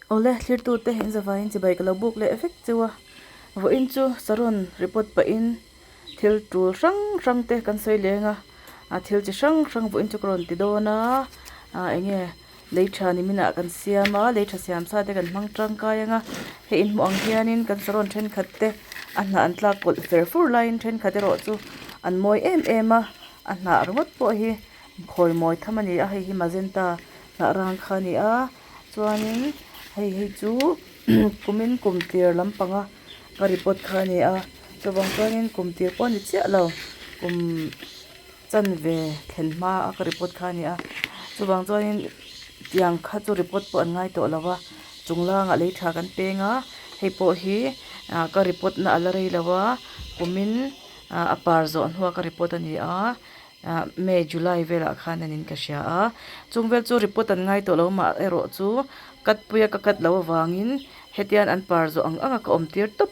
Awle, thlirtute in zavaiin chibai ka lo buk leh vek cheu a, vawiin chu saron report pahin thil tul hrang hrang te kan sawi leng a, a thil chi hrang hrang vawiin chu ka rawn ti dawn a, ah eng nge lei tha ni minah kan siam a, lei tha siam sa te kan hmang tangkai ang a, hei inhmuh ang hianin kan saron thenkhat te a hnah an tlak kawlh fer fur laiin thenkhat erawh chu an mawi em em a, a hnah ringawt pawh hi khawi mawi tham a ni a, hei hi magenta hnah rang kha a ni a. Chuanin hei hi chu kumin kum tir lampanga ka report kha a ni a chuvang chuanin kum tir pawh a ni chiah lo kum chanve thlen hma a ka report kha a ni a chuvang chuanin tiang kha chu report pawh an ngai tawh lo va chung langah lei tha kan peng a hei pawh hi ah ka report na a la rei lo a kumin ah a par zawh hnuah ka report a ni a. Ah May, July velah khan a nin ka hria a, chung vel chu report an ngai tawh lo mah erawh chu cut puia ka cut loh avangin hetian an par zawh ang anga ka awm tir tawp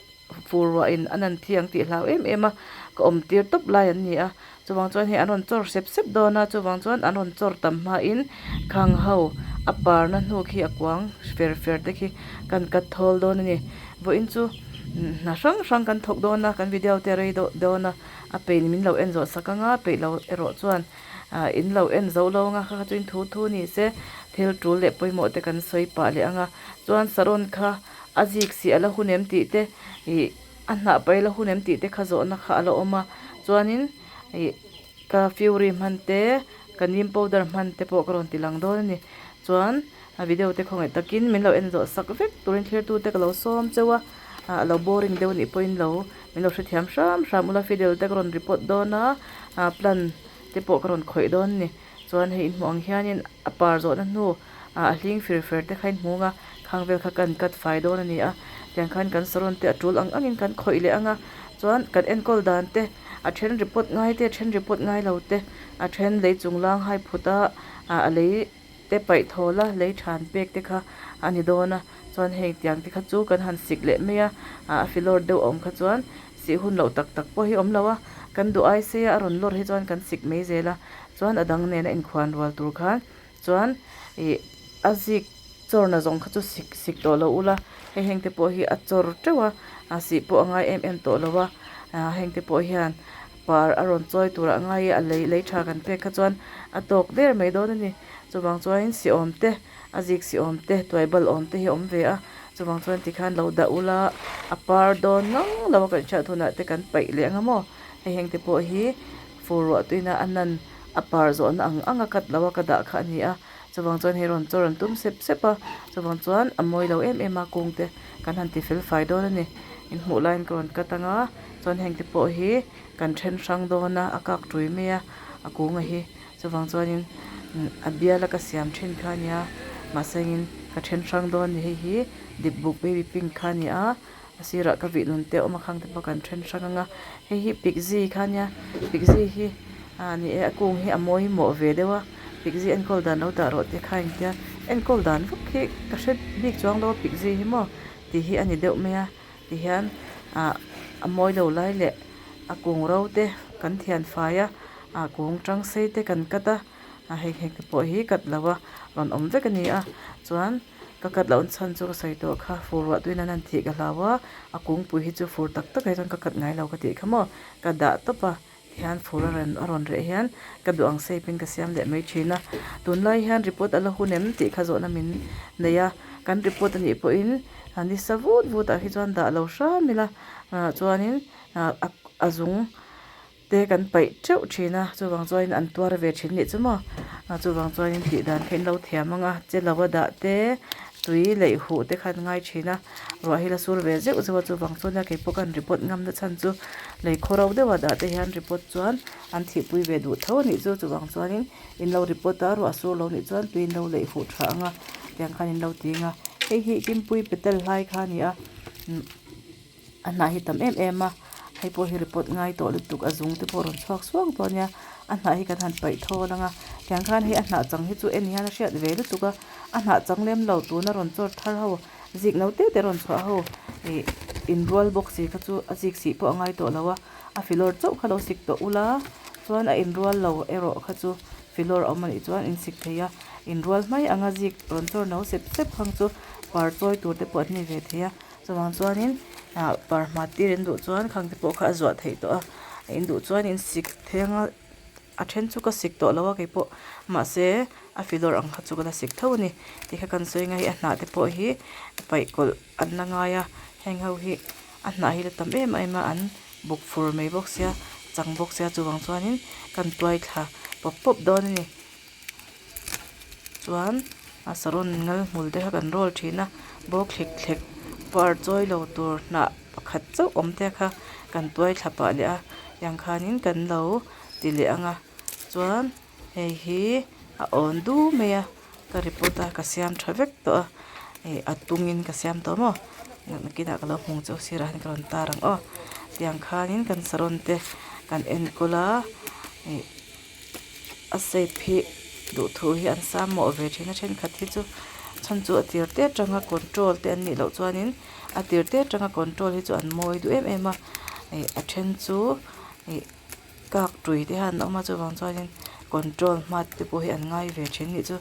fur ruahin an an thi ang tih hlau em em a, ka awm tir tawp lai an ni a, chuvang chuan hei an rawn chawr sep sep dawn a, chuvang chuan an rawn chawr tam hmain khang ho a parna hnu khi a kuang fer fer te khi kan cut thawl dawn a ni. Vawiin chu hna hrang hrang kan thawk dawn a, kan video te a rei deuh dawn a. A peih min lo en zawh sak anga peih lo erawh chuan ah in lo en zo lo anga kha kha chu in thu thu ni se thil tul leh pawimawh te kan sawi pah leh anga chuan saron kha a zik si a la hun em tih te ih a hnah paih a la hun em tih te kha zawhna kha a la awm a chuanin ih ka fury hman te ka neem powder hman te pawh ka rawn ti lang dawn a ni chuan a video te khawngaih takin min lo en zawh sak vek turin thlir tu te ka lo sawm cheu a ah a lo boring deuh a nih pawhin lo. Min lo hrethiam hram hram ula fidel te ka rawn report dawn a ah plan te pawh ka rawn khawih dawn a ni chuan hei inhmuh ang hianin a par zawhna hnu ah a hling fir fer te kha inhmung a khang vel kha kan cut fai dawn a ni a tiang khan kan saron te a tul ang angin kan khawih leh ang a chuan kan enkawl dan te a then report ngai te a then report ngai lo te a then lei chung lang hai phut a ah a lei te paih thawl a lei than pek te kha a ni dawn a chuan heng tiang te kha chu kan han sik leh mai a ah a filawr deuh a awm kha chuan sih hun loh tak tak pawh hi a awm lo a kan duh ai sei a a rawn lawr hi chuan kan sik mai zel a chuan a dang nen a inkhuan rual tur khan chuan ih a zik chawrna zawng kha chu sik sik tawh lo ula hei heng te pawh hi a chawr teuh a a sih pawh a ngai em em tawh lo a ah heng te pawh hian par a rawn chawi turah a ngai a, a lei lei tha kan pek kha chuan a tawk der mai dawn a ni. Chuvang chuanin si awm te, a zik si awm te, tuai bal awm te hi a awm ve a, chuvang chuan tikhan lo dah ula a par dawn ngang lo a kan hriat hunah te kan paih leh ang a maw. Hei heng te pawh hi fur ruah tuina a nan a par zawhna ang ang a cut lo a ka dah kha a ni a, chuvang chuan hei rawn chawr an tum sep sep a, chuvang chuan a mawi lo em em a kung te kan han ti fel fai dawn a ni. Inhmuh laiin ka rawn cut ang a. Chuan heng te pawh hi kan then hrang dawn a, a kak tui mai a, a kunga hi chuvang chuanin a bial a ka siam thin kha a nia mahse engin ka then hrang dawn a ni hei hi dip buk baby pink kha a ni a, a sirah ka vih nun te a awm a khang te pawh kan then hrang ang a, hei hi pikzi kha a nia pikzi hi ah ni e a kung hi a mawi mawh ve deuh a pikzi enkawl dan lo dah rawh te kha engtia enkawl dan vak hi ka hre bik chuang lo a pikzi hi maw tih hi a ni deuh mai a. Tihian ah a mawi lo lai leh a kung ro te kan thian fai a ah kung tang sei te kan cut a ah hei heng te pawh hi cut lo a rawn awm vek a ni a chuan ka cut loh chhan chu ka sawi tawh kha fur ruah tuin an han thih ka hlau a a kungpui hi chu fur tak tak ah hi chuan ka cut ngai lo ka tih kha maw ka dah tawp a. Hian fur a rawn a rawn reh hian ka duh ang shape in ka siam leh mai thin a tunlai hian report a la hun em tih kha zawhna min nei a kan report a nih pawhin a nisa vut vut ah hi chuan dah lo hram ila ah chuanin ah a zung te kan paih teuh thin a chuvang chuanin an tuar ve thin nih chu maw ah chuvang chuanin tih dan kha in lo thiam ang a che lo a dah te tui leih huh te kha an ngai thin a. Ruah hi la sur ve zeuh zeuh a chuvang chuan a keipawh khan report ngam na chhan chu lei khaw ro deuh a dah te hian report chuan an thihpui ve duh tho a nih chu chuvang chuanin in lo report a ruah sur lo nih chuan tui in lo leih huh tha ang a tiang khan in lo ti ang a hei hi kimpui petal hlai kha a ni a a hnah hi tam em em a hei pawh hi report ngai tawh lutuk a zung te pawh a rawn chhuak suak tawh a nia a hnah hi kan han paih thawl ang a tiang khan hei a hnah chang hi chu en hian a hriat ve lutuk a a hnah chang lem lo tuna rawn chawr thar ho. Zik no te te rawn chhuah ho ih inrual bawk si kha chu a zik sih pawh a ngai tawh lo a, a filawr chauh kha lo sik tawh ula chuan a inrual lo erawh kha chu filawr a awm a nih chuan in sik thei a, inrual hmai anga zik rawn chawr no sep sep khang chu par chawi tur te pawh an ni ve thei a chuvang chuanin ah par hma tir in duh chuan khang te pawh kha a zuah theih tawh a in duh chuan in sik thei anga a then chu ka sik tawh lo a keipawh mahse a filawr ang kha chu ka la sik tho a ni tikha kan sawi anga hei a hnah te pawh hi paih kawlh an la ngai a heng ho hi a hnah hi la tam em em a an buk fur mai bawk sia chang bawk sia chuvang chuanin kan tuai thla pawp pawp dawn a ni. Chuan a saron ngal hmul te kha kan roll thin a bawk thlek thlek par chawi lo tur hnah pakhat chauh awm te kha kan tuai thla pah leh a tiang khanin kan lo ti leh ang a chuan hei hi a awn du mai a ka report a ka siam tha vek tawh a ih a tungin ka siam tawh maw nakinah ka lo hmu chu sirah hian ka rawn tar ang aw tiang khanin kan saron te kan enkawl a ih. A shape hi duhthu hi an sam mawh ve thin a thenkhat hi chu chhan chu a tir te atanga control te an nih loh chuanin a tir te atanga control hi chu an mawi duh em em a ih a then chu ih kak tui te hian an awm a chuvang chuanin control hma te pawh hi an ngai ve thin anih chu.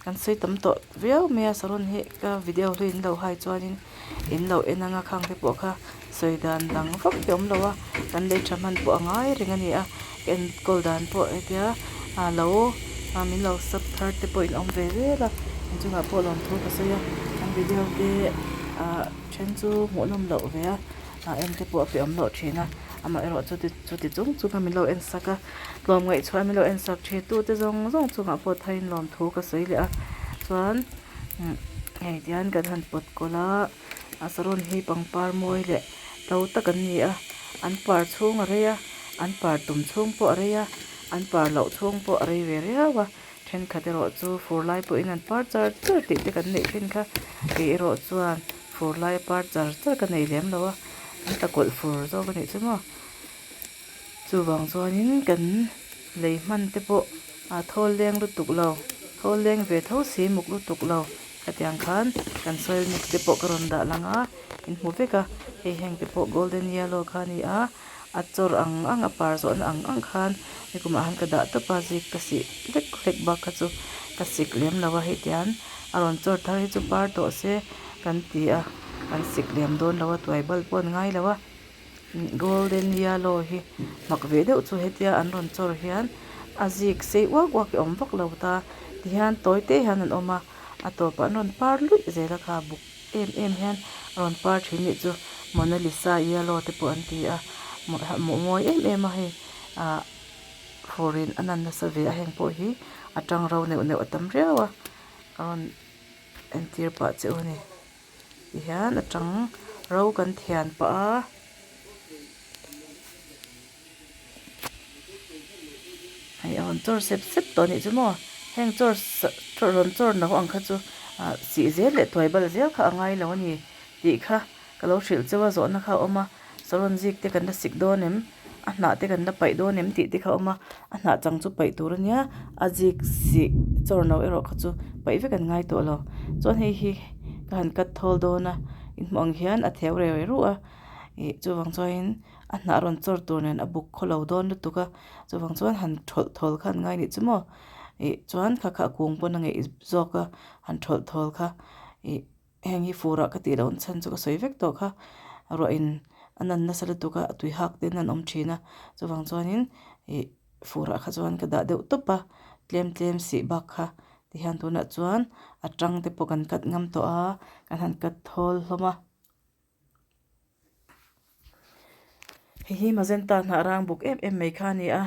Kan sawi tam tawh viau mai a saron hi ka video hlui in lo hai chuanin in lo en anga khang te pawh kha sawi dan dang vak hi a awm lo a kan lei tha hman pawh a ngai reng a ni a enkawl dan pawh hetia ah lo ah min lo sub thar te pawh in awm ve zel a inchungah pawh lawmthu ka sawi a kan video te ah then chu hmuhnawm loh ve a ah en te pawh a pe awm loh thin a amaherawh chu chuti chung chung a min lo en sak a. Tlawm ngaihchhuah min lo en sak thin tu te zawng zawng chungah pawh thaiin lawmthu ka sawi leh a chuan hei tihian kan han pawt kawlh a a saron hi pangpar mawi leh to tak an ni a an par chhung a rei a an par tum chhung pawh a rei a an par loh chhung pawh a rei ve riau a thenkhat erawh chu fur lai pawhin an par char char tih te kan neih thin kha kei erawh chuan fur laia par char char ka nei lem lo a an tla kawlh fur zawk a nih chu maw. Chuvang chuanin kan lei hman te pawh a thawl leng lutuk lo, thawl leng ve tho si muk lutuk lo. Khatiang khan kan soil mix te pawh ka rawn dah lang a, in hmu vek a, hei heng te pawh golden yellow kha a ni a, a chawr ang ang a par zawhna ang ang khan nikumah khan ka dah tawp a, zik ka sih hlek hlek bak kha chu ka sik lem lo a, hei tiang a rawn chawr thar hi chu par tawh se kan ti a, kan sik lem dawn lo a, tuai bal pawh an ngai lo a. Golden yellow hi mak ve deuh chu hetia an rawn chawr hian a zik sei uak uak hi a awm vak lo ta tihian tawi te hian an awm a a tawpah an rawn par luih zel a kha buk em em hian a rawn par thin nih chu Mona Lisa yellow te pawh an ti a mawi em em a hei ah fur in a nan nasa ve a heng pawh hi a tang ro neuh neuh a tam riau a a rawn entir pah che u a ni. Tihian a tang ro kan thian pah a. Hei a rawn chawr sep sep tawh anih chu maw heng chawr rawn chawr no ang kha chu ah sih zel leh tuai bal zel kha a ngai lo a ni tih kha ka lo hrilh cheu a zawhna kha a awm a saron zik te kan la sik dawn em a hnah te kan la paih dawn em tih te kha a awm a a hnah chang chu paih tur a nia a zik sih chawr no erawh kha chu paih vek an ngai tawh lo chuan hei hi ka han cut thawl dawn a inhmuh ang hian a theu reu ruh a ih chuvang chuanin a hnah rawn chawr tur nen a buk khaw lo dawn lutuk a chuvang chuan han thawlh thawl kha an ngai nih chu maw ih chuan kha kha a kung pawn a ngeih zawk a han thawlh thawl kha ih. Heng hi furah ka tih loh chhan chu ka sawi vek tawh kha ruah in a nan nasa lutuk a a tui hak te in an awm thin a chuvang chuanin ih furah kha chuan ka dah deuh tawp a tlem tlem sih bak kha tihian tunah chuan a tang te pawh kan cut ngam tawh a kan han cut thawl hlawm a. Hei hi magenta hnah rang buk em em mai kha a ni a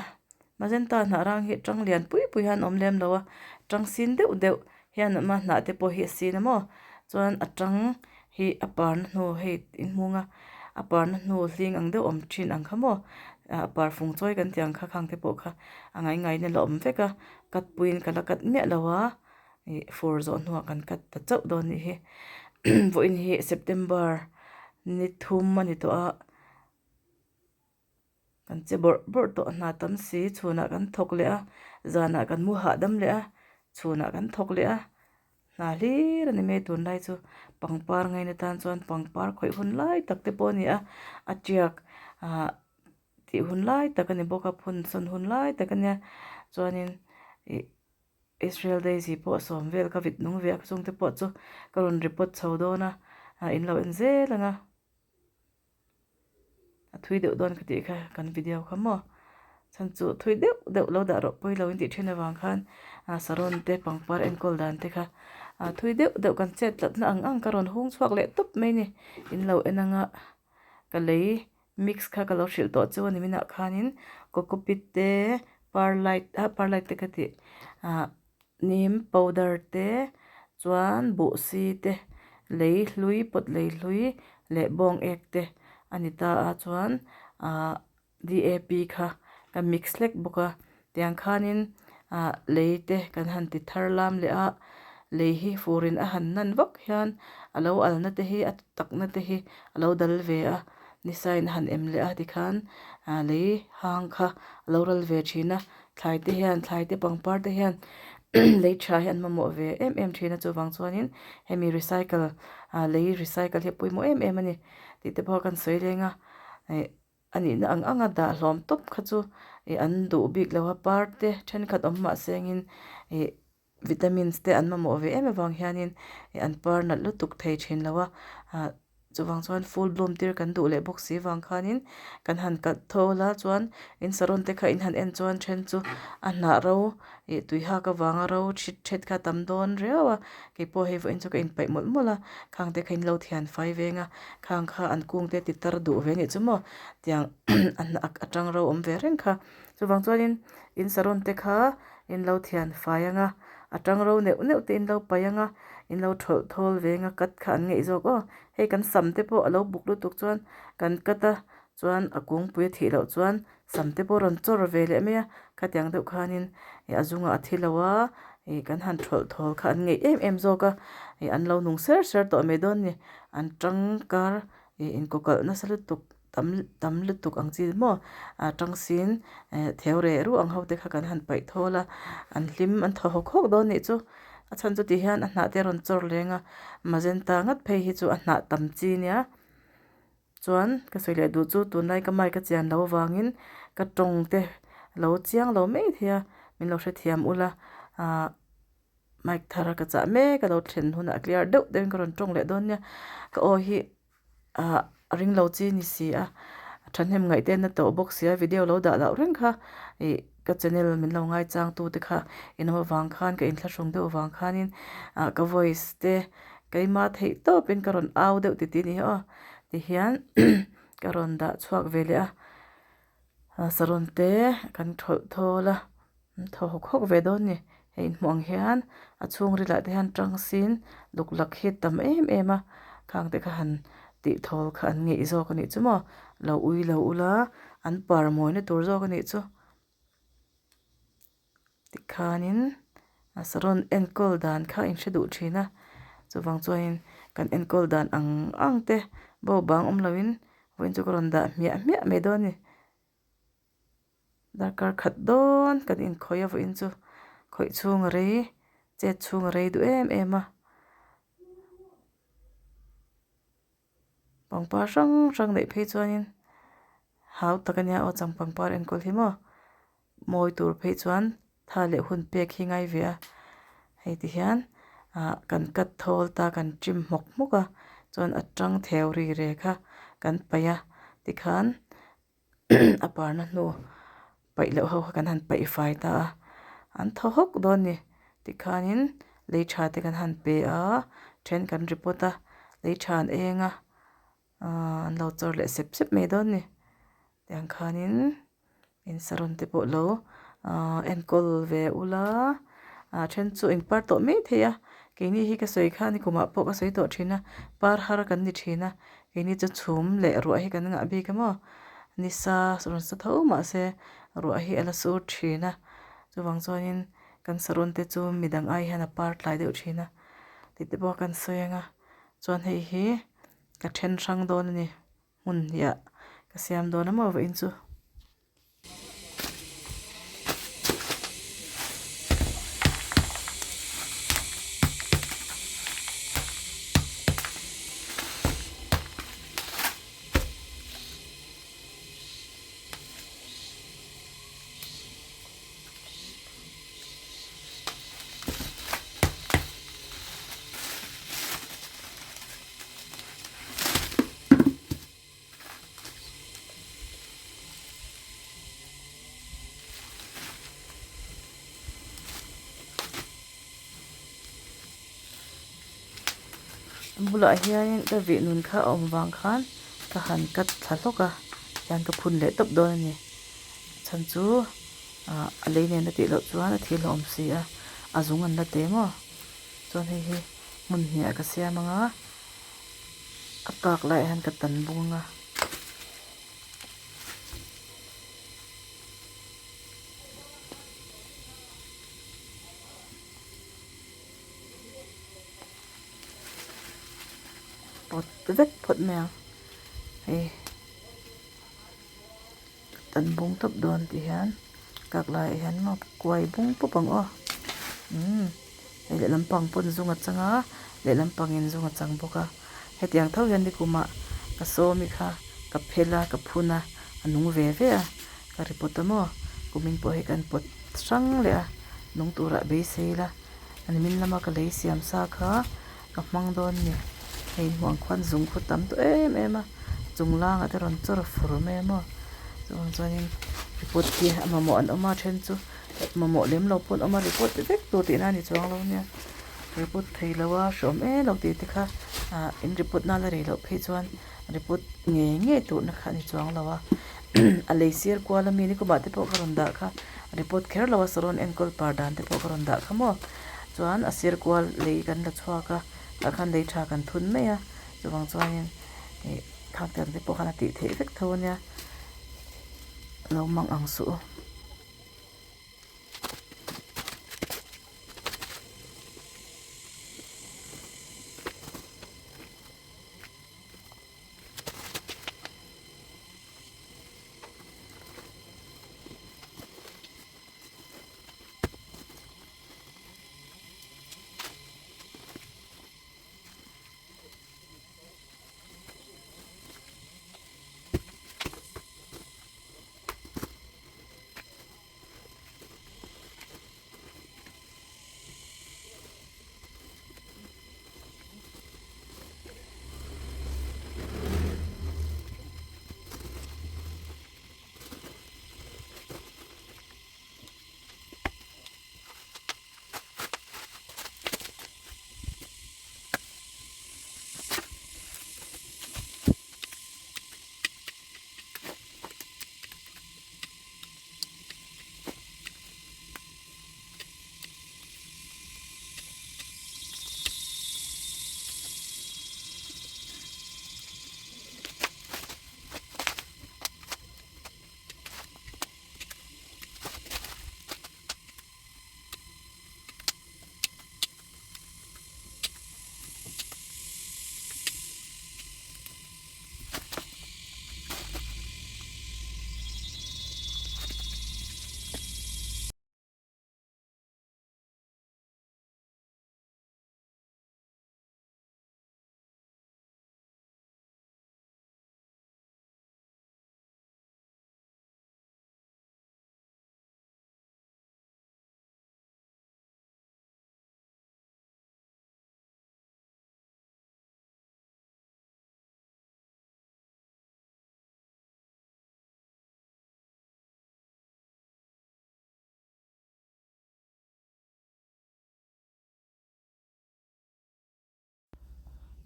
magenta hnah rang hi tang lian pui pui hian a awm lem lo a tang sin deuh deuh hian a awm a hnah te pawh hi a sin a maw chuan a tang hi a parna hnu hei inhmung a a parna hnu hling ang deuh awm thin ang kha maw a par fung chawi kan tih ang kha khang te pawh kha a ngai ngaiin a la awm vek a cut puiin ka la cut miah lo a. Ih fur zawh hnuah kan cut ta chauh dawn nih hi vawiin hi September ni thum a ni tawh a kan che bawrh bawrh tawh hna tam si chhunah kan thawk leh a zanah kan mu hahdam leh a chhunah kan thawk leh a hna hlir a ni mai tunlai chu pangpar ngaina tan chuan pangpar khawih hun lai tak te pawh a ni a a tiak ah tih hun lai tak a ni bawk a phun sawn hun lai tak a nia chuanin ih. Israel Daisy pawh sawm vel ka vit nung ve a chungte pawh chu ka rawn report chho dawn a ah in lo en zel ang a a thui deuh dawn ka tih kha kan video kha maw chhan chu thui deuh deuh lo dah rawh pawi lo in tih thin avang khan ah saron te pangpar enkawl dan te kha ah thui deuh deuh kan chet tlat na ang ang ka rawn hung chhuak leh tawp mai a ni in lo en ang a ka lei mix kha ka lo hrilh tawh chu a ni minah khanin cocopeat te perlite ah perlite te ka tih ah nim powder te chuan buhsi te lei hlui pawt lei hlui leh bawng ek te a ni ta a chuan ah D A P kha ka mix hlek bawk a tiang khanin ah lei te kan han ti thar lam leh a lei hi furin a han nan vak hian a lo alna te hi a takna te hi a lo dal ve a ni sain a han em leh a tikhan ah lei hang kha a lo ral ve thin a thlai te hian thlai te pangpar te hian lei tha hi an mamawh ve em em thin a chuvang chuanin hemi recycle ah lei recycle hi a pawimawh em em a ni tih te pawh kan sawi leng a ih a nihna ang anga dah hlawm tawp kha chu ih an duh bik lo a par te thenkhat awm mah sengin ih vitamins te an mamawh ve em avang hianin ih an par nalh lutuk thei thin lo a ah chuvang chuan full bloom tir kan duh leh bawk si vang khanin kan han kalh thawl a chuan in saron te kha in han en chuan then chu a hnah ro ih tui hak avanga ro thit thet kha a tam dawn riau a keipawh hei vawiin chu ka inpaih mawlh mawlh a khang te kha in lo thian fai veng a khang kha an kung te ti tar duh ve anih chu maw tiang a hnah atang ro awm ve reng kha chuvang chuanin in saron te kha in lo thian fai ang a a tang ro neuh neuh te in lo paih ang a in lo thawlh thawl veng a cut kha an ngeih zawk aw hei kan sam te pawh a lo buk lutuk chuan kan cut a chuan a kungpui a thih loh chuan sam te pawh a rawn chawr ve leh mai a khatiang deuh khanin ih a zungah a thi lo a ih kan han thawlh thawl kha an ngeih em em zawk a ih an lo nung ser ser tawh mai dawn a ni an tangkar ih inkawkalh nasa lutuk tam tam lutuk ang chi maw ah tang sin eh theu reh ruh ang ho te kha kan han paih thawl a an hlim an thaw hawk hawk dawn anih chu a chhan chu ti hian a hnah te a rawn chawr leng a magenta ngat phei hi chu a hnah tam chi nia chuan ka sawi leh duh chu tunlai ka mic a chian loh avangin ka tawng te lo chiang lo mai thei a min lo hrethiam ula ah mic thar ka chah mek a lo thlen hunah clear deuh deuhin ka rawn tawng leh dawn nia ka aw hi ah a ring lo chi ni si a thahnem ngaih te na tawh bawk si a video lo dah loh reng kha ih ka channel min lo ngaichang tu te kha in awm avang khan ka inthlahrung deuh avang khanin ah ka voice te keima theih tawpin ka rawn au deuh titi ni hi aw tihian ka rawn dah chhuak ve leh a saron te kan thawlh thawl a an thaw hawk hawk ve dawn a ni hei inhmuh ang hian a chhungril ah te hian tang sin luk lak hi tam em em a khang te kha han tih thawl kha an ngeih zawk a nih chu maw lo ui lo ula an par mawina tur zawk a nih chu tikhanin a saron enkawl dan kha in hre duh thin a chuvang chuanin kan enkawl dan ang ang te bo bang awm loin vawiin chu ka rawn dah hmiah hmiah mai dawn a ni. Darkar khat dawn kan inkhawih a vawiin chu khawih chhung a rei chet chhung a rei duh em em a pangpar hrang hrang neih phei chuanin hau tak ania aw chang pangpar enkawl hi maw mawi tur phei chuan tha leh hun pek hi ngai ve a hei ti hian ah kan cut thawl ta kan trim hmawk hmawk a chuan a tang theu ri re kha kan paih a tikhan. a parna hnu paih loh ho kha kan han paih fai ta a an thaw hawk dawn a ni tikhanin lei tha te kan han pe a then kan report a lei tha an eng a ahh an lo chawr leh sep sep mai dawn a ni tiang khanin in saron te pawh lo ahh enkawl ve ula a then chu in par tawh mai thei a keini hi ka sawi kha nikumah pawh ka sawi tawh thin a par har kan ni thin a. Keini chu chhum leh ruah hi kan ngah bik a maw nisa rawn sa tho mahse ruah hi a la sur thin a chuvang chuanin kan saron te chu midang ai hian a par tlai deuh thin a tih te pawh kan sawi ang a chuan hei hi ka then hrang dawn a ni hmun hnih ah ka siam dawn a maw vawiin chu. A bulah hianin ka vih nun kha a awm vang khan ka han cut thla hlawk a tihian ka phun leh tawp dawn a ni chhan chu ah a lei nen a tih loh chuan a thil a awm si a a zung an la te maw chuan hei hi hmun hnih ah ka siam ang a a kak laiah hian ka tan bung ang a. Pawt vek phawt mai ang hei kan bung tawp dawn tih hian kak laiah hian maw kuai bung pawp ang aw umm hei lehlam pang pawn zung a chang a lehlam pangin zung a chang bawk a hetiang tho hian nikumah ka sawmi kha ka phel a ka phun a a nung ve ve a ka ri pawt a maw kumin pawh hei kan pawt hrang leh a nung turah beisei ila a nimin lama ka lei siam sa kha ka hmang dawn a ni hei hmuh ang khuan zung khu tam tawh em em a chung langah te rawn chawr fur mai a maw chuvang chuanin report hi a mamawh an awm a then chu mamawh lem lo pawh an awm a report vek tur tihna a ni chuang lo nia report thei lo a hreawm em lo tih te kha ah in report na la rei loh phei chuan report ngei ngei turna kha a ni chuang lo a a lei sir kual ami ni kumah te pawh ka rawn dah kha report kher lo a saron enkawl par dan te pawh ka rawn dah kha maw chuan a sir kual lei kan la chhuak a tah khan lei tha kan thun mai a chuvang chuanin ih thak te ang te pawh khan a tih theih vek tho ania lo mang ang suh u.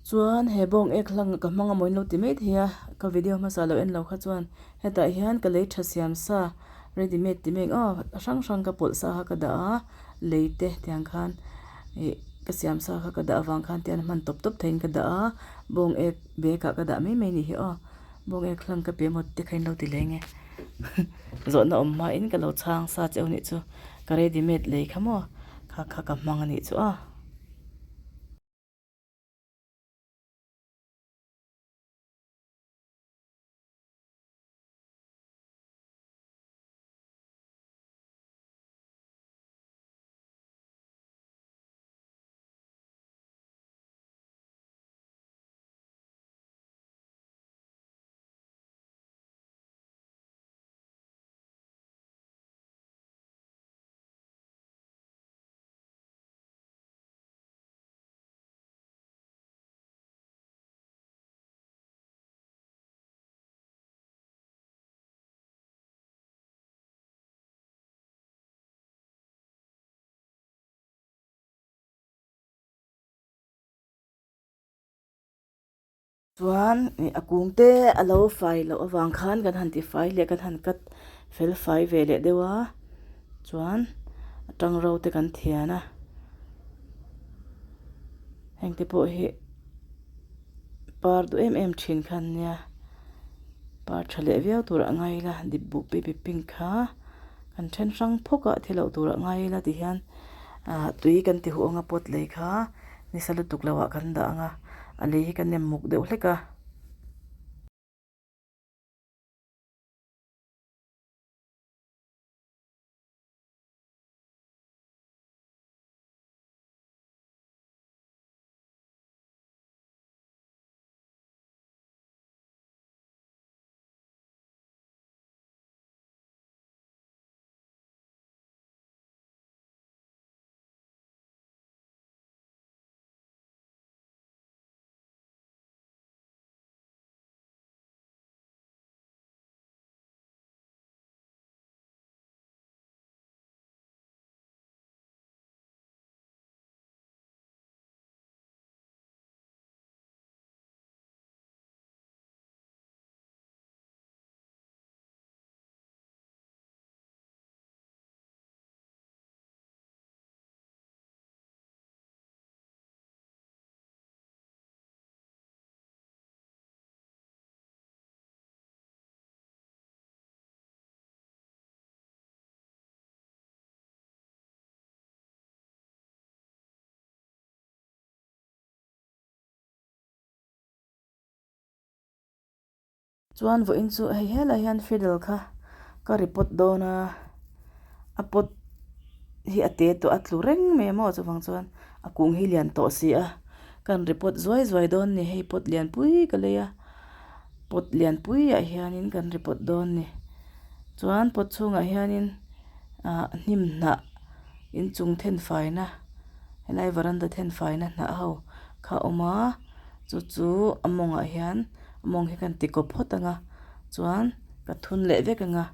Chuan he bawng ek hlang ka hmang amaw in lo ti mai thei a, ka video hmasa lo en lo kha chuan hetah hian ka lei tha siam sa ready made ti mek aw a hrang hrang ka pawlh sa kha ka dah a lei te tiang khan ih ka siam sa kha ka dah avang khan tiang hman tawp tawp theiin ka dah a bawng ek bag ah ka dah mai mai a nih hi aw bawng ek hlang ka pe emaw te kha in lo ti leng e zawhna awm hmain ka lo chhang sa cheu nih chu ka ready made lei kha maw kha kha ka hmang a nih chu aw. Chuan ih a kung te a lo fai loh avang khan kan han ti fai leh kan han cut fel fai ve leh deuh a chuan a tang ro te kan thian a heng te pawh hi par duh em em thin kha an nia par tha leh viau tur a ngai ila dip buh baby pink kha kan then hrang phawk a thi loh tur a ngai ila ti hian ah tui kan ti huh ang a pot lei kha. Nisa lutuk lo ah kan dah ang a, a lei hi ka nem muk deuh hlek a. Chuan vawiin chu hei helai hian fiddle kha ka report dawn a, a pot hi a te tawh a tlu reng mai a maw chuvang chuan a kung hi lian tawh si a ka han report zuai zuai dawn a ni hei pot lian pui ka lei a pot lian pui ah hianin kan report dawn a ni chuan pot chhungah hianin ah hnim hnah inchung thenfaina helai varanda thenfaina hnah ho kha a awm a chu chu a mawngah hian. Mawng hi kan ti kawp phawt ang a chuan ka thun leh vek ang a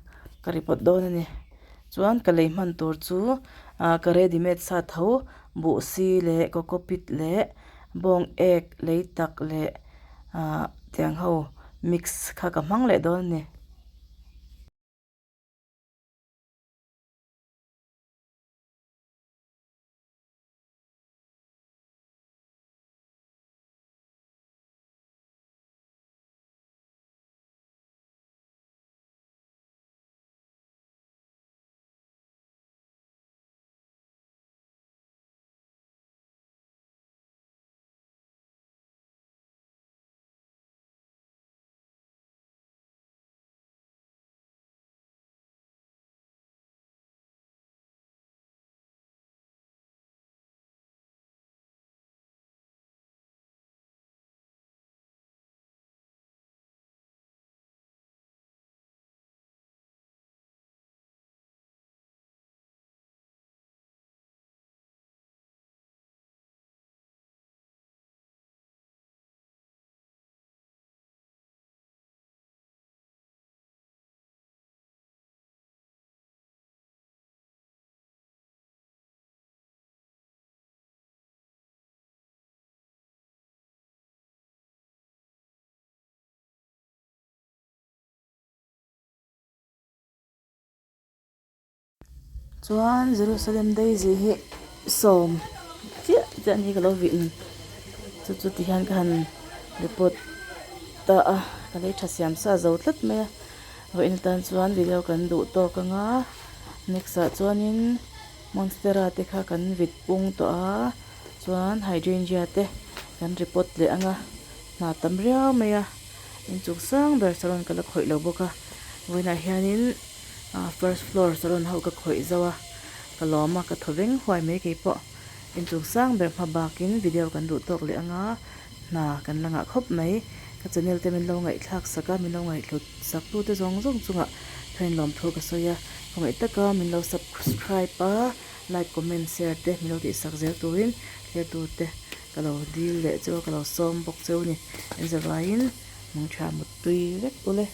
ka report dawn a ni chuan ka lei hman tur chu ah ka ready made sa tho buh si leh coco pit leh bawng ek lei tak leh ah tiang ho mix kha ka hmang leh dawn a ni. Chuan Jerusalem daisy hi sawm chiah chiah ni ka lo vih ni chu chu ti hian ka han report ta a ka lei tha siam sa zo tlat mai a vawiin atan chuan video kan duh tawk ang a next ah chuanin monstera te kha kan vit pung tawh a. Chuan hydrangea te kan repot leh ang a, hna tam riau mai a, inchung sang ber salon ka la khawih lo bawk a, vawiinah hianin ah first floor salon ho ka khawih zauh a, ka lawm a, ka thaw veng huai mai keipawh, inchung sang ber hma bakin video kan duh tawk leh ang a, hna kan la ngah khawp mai, ka channel te min lo ngaihthlak sak a, min lo ngaihhlut sak tu te zawng zawng chungah khain lawmthu ka sawi a, khawngaih taka min lo subscribe a. Like comment share te min lo tihsak zel turin thlertu te ka lo dil leh cheu a ka lo sawm bawk cheu a ni. Engzavaiin mangtha muttui vek ule.